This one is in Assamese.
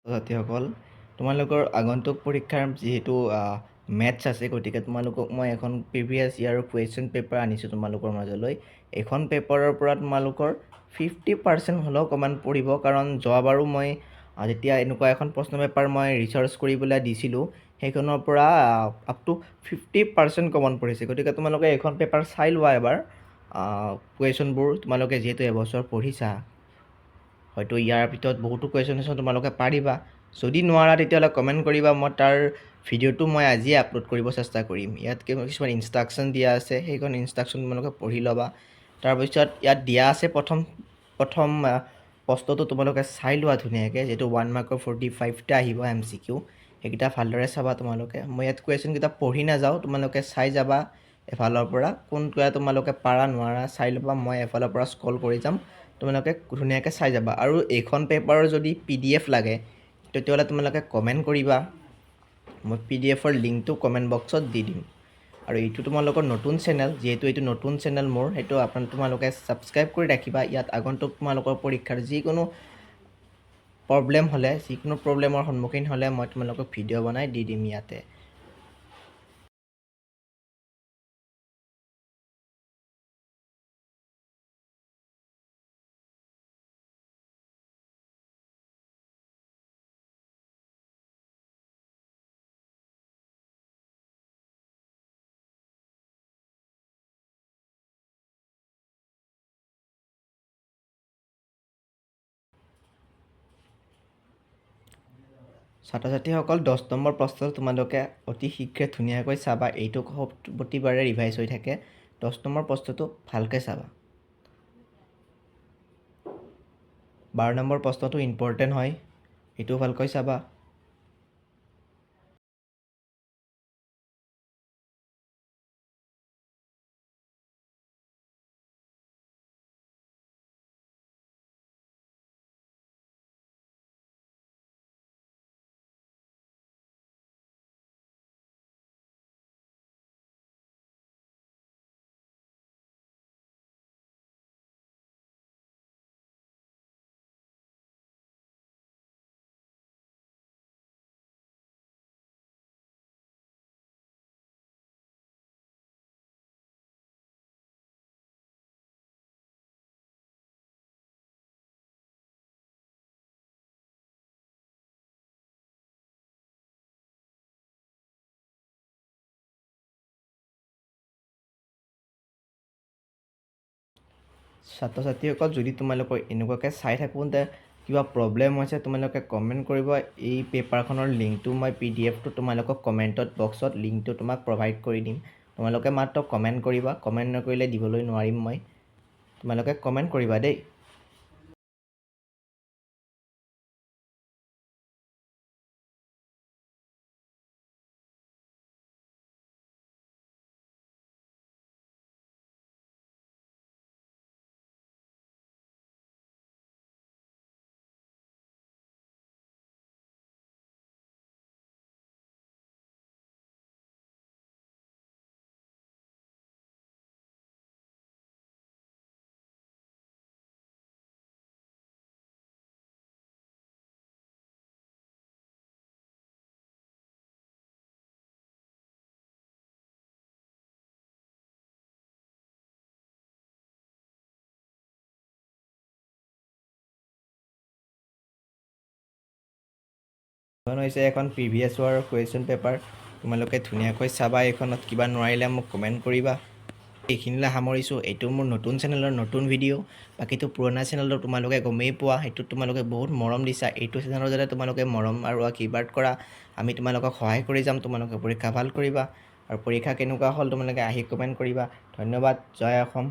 ছাত্ৰীসকল, তোমালোকৰ আগন্তুক পৰীক্ষাৰ যিহেতু মেথছ আছে, গতিকে তোমালোকক মই এখন প্ৰিভিয়াছ ইয়াৰৰ কুৱেশ্যন পেপাৰ আনিছোঁ তোমালোকৰ মাজলৈ। এইখন পেপাৰৰ পৰা তোমালোকৰ 50% হ'লেও কমন পৰিব, কাৰণ যোৱাবাৰো মই যেতিয়া এনেকুৱা এখন প্ৰশ্ন পেপাৰ মই ৰিচাৰ্চ কৰি পেলাই দিছিলোঁ, সেইখনৰ পৰা আপ টু 50% কমন পৰিছে। গতিকে তোমালোকে এইখন পেপাৰ চাই লোৱা এবাৰ। কুৱেশ্যনবোৰ তোমালোকে যিহেতু এবছৰ পঢ়িছা, হয়তো ইয়াৰ ভিতৰত বহুতো কুৱেশ্যন আছে, তোমালোকে পাৰিবা। যদি নোৱাৰা তেতিয়াহ'লে কমেণ্ট কৰিবা, মই তাৰ ভিডিঅ'টো মই আজিয়ে আপলোড কৰিব চেষ্টা কৰিম। ইয়াত কিছুমান ইনষ্ট্ৰাকশ্যন দিয়া আছে, সেইখন ইনষ্ট্ৰাকশ্যন তোমালোকে পঢ়ি ল'বা। তাৰপিছত ইয়াত দিয়া আছে প্ৰথম প্ৰথম প্ৰশ্নটো তোমালোকে চাই লোৱা ধুনীয়াকৈ, যিহেতু 1 মাৰ্কৰ 45টা আহিব MCQ, সেইকেইটা ভালদৰে চাবা তোমালোকে। মই ইয়াত কুৱেশ্যনকেইটা পঢ়ি নাযাওঁ, তোমালোকে চাই যাবা এফালৰ পৰা, কোনটো তোমালোকে পাৰা নোৱাৰা চাই ল'বা। মই এফালৰ পৰা স্ক্ৰল কৰি যাম, তোমালোকে ধুনীয়াকৈ চাই যাবা। আৰু এইখন পেপাৰৰ যদি PDF লাগে তেতিয়াহ'লে তোমালোকে কমেণ্ট কৰিবা, মই PDFৰ লিংকটো কমেণ্ট বক্সত দি দিম। আৰু এইটো তোমালোকৰ নতুন চেনেল, যিহেতু এইটো নতুন চেনেল মোৰ, সেইটো তোমালোকে ছাবস্ক্ৰাইব কৰি ৰাখিবা। ইয়াত আগন্তুক তোমালোকৰ পৰীক্ষাৰ যিকোনো প্ৰব্লেম হ'লে, যিকোনো প্ৰব্লেমৰ সন্মুখীন হ'লে মই তোমালোকক ভিডিঅ' বনাই দি দিম ইয়াতে। ছাত্ৰ ছাত্ৰীসকল, 10 নম্বৰ প্ৰশ্নটো তোমালোকে অতি শীঘ্ৰে ধুনীয়াকৈ চাবা, এইটো প্ৰতিবাৰে ৰিভাইজ হৈ থাকে। 10 নম্বৰ প্ৰশ্নটো ভালকৈ চাবা। 12 নম্বৰ প্ৰশ্নটো ইম্পৰ্টেণ্ট হয়, এইটো ভালকৈ চাবা। ছাত্ৰ ছাত্ৰীসকল, যদি তোমালোকৰ এনেকুৱাকৈ চাই থাকোঁতে কিবা প্ৰব্লেম হৈছে, তোমালোকে কমেণ্ট কৰিব। এই পেপাৰখনৰ লিংকটো মই PDFটো তোমালোকক কমেণ্টত বক্সত লিংকটো তোমাক প্ৰভাইড কৰি দিম। তোমালোকে মাত্ৰ কমেণ্ট কৰিবা, কমেণ্ট নকৰিলে দিবলৈ নোৱাৰিম মই। তোমালোকে কমেণ্ট কৰিবা দেই। এইখন হৈছে এখন প্ৰিভিয়াছ ইয়াৰৰ কুৱেশ্যন পেপাৰ, তোমালোকে ধুনীয়াকৈ চাবা। এইখনত কিবা নোৱাৰিলে মোক কমেণ্ট কৰিবা। এইখিনিলৈ সামৰিছোঁ। এইটো মোৰ নতুন চেনেলৰ নতুন ভিডিঅ', বাকীটো পুৰণা চেনেলটো তোমালোকে গমেই পোৱা, সেইটোত তোমালোকে বহুত মৰম দিছা। এইটো চেনেলত যাতে তোমালোকে মৰম আৰু আশীৰ্বাদ কৰা, আমি তোমালোকক সহায় কৰি যাম। তোমালোকে পৰীক্ষা ভাল কৰিবা আৰু পৰীক্ষা কেনেকুৱা হ'ল তোমালোকে আহি কমেণ্ট কৰিবা। ধন্যবাদ। জয় অসম।